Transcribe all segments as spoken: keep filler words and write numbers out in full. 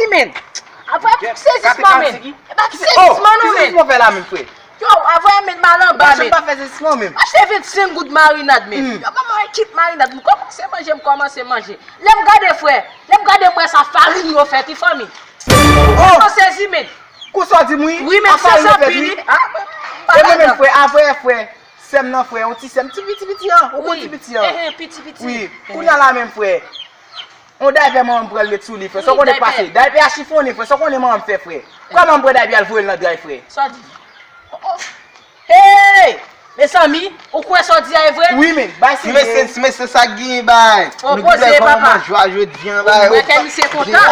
Wi, men. Avè, sezisman, men. E pa sezisman, non, men. Ki sezisman fè la menm, frè? Yo, avè, men, m al anba, men. Machann pa fè sezisman, menm. M achte vennsenk goud marinad, men. Yo ban mwen ekip marinad. M kòmanse manje, m kòmanse manje. Lè m gade, frè. Lè m gade, m wè sa farin yo fè, ti fanmi. Oh! Mwen sezi, men. Konsa w di m, wi. Wi, men, a farin yo fè, wi. E mwen menm, frè, avè, frè. Sè m nan, frè, yon ti sè m, ti piti piti an, ou konn ti piti an. Wi, piti piti. Wi, kounye a la menm, frè. Yon daypè manman m pral met sou li, frè. Sa w konnen k pase? Daypè a chifonnen, frè. Sa w konnen manman m fè, frè? Kòman m pran daypè a, l voye l nan dray, frè? Sa w di? Oh, oh. Hey! Mezanmi, ou kwè sa w di a e vre? Wi, men, bay se vre. Mesye, mesye, sa k genyen, bay? Nou gen lè kòman jwa jodi an, bay. Ou wè kè misye kontan.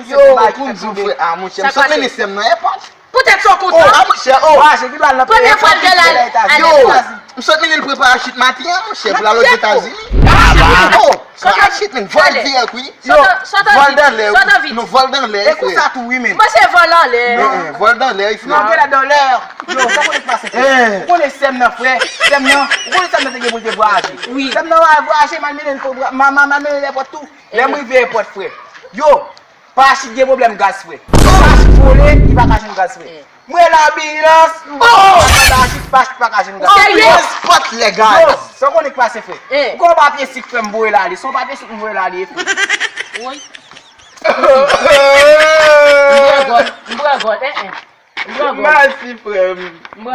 Yo, pou m di w, frè, a, monchè, m sot mennen sè m nan èpòt. Poutèt sa w kontan. Oh, a, monchè, oh. Premye fwa l te la al Etazini. Yo, m sot mennen l pran parachit maten an, monchè, pou l al Ozetazini. Oh, parachit, men, vòl dirèk, wi. Yo, vòl dan lè, wi. Nou vòl dan lè, wi, frè. E konsa tou, wi, men. Mwen se vòl anlè. Vòl dan lè, wi, frè. Non, vòl dan lè. Yo, sa konnen k pase, frè. Ou konnen sè m nan, frè. Sè m nan, ou konnen sè m nan te gen pou l te vwayaje. Wi. Sè m nan va vwayaje, m al mennen l, m al mennen l èpòt tou. Lè m rive èpòt, frè. Yo, Parachit gen pwoblèm gaz, frè. Parachit vole, li pa ka jwenn gaz, frè. Mwen rele anbilans. Oh! Parachit, parachit pa ka jwenn gaz. Anbilans pa t lè gaz. Yo, sa w konnen k pase, frè? Ou gen yon papye sik, frè, m voye l ale. Se yon papye sik m voye l ale, frè. Woy. M bwè gòl, m bwè gòl, en, en. Mèsi, frè m.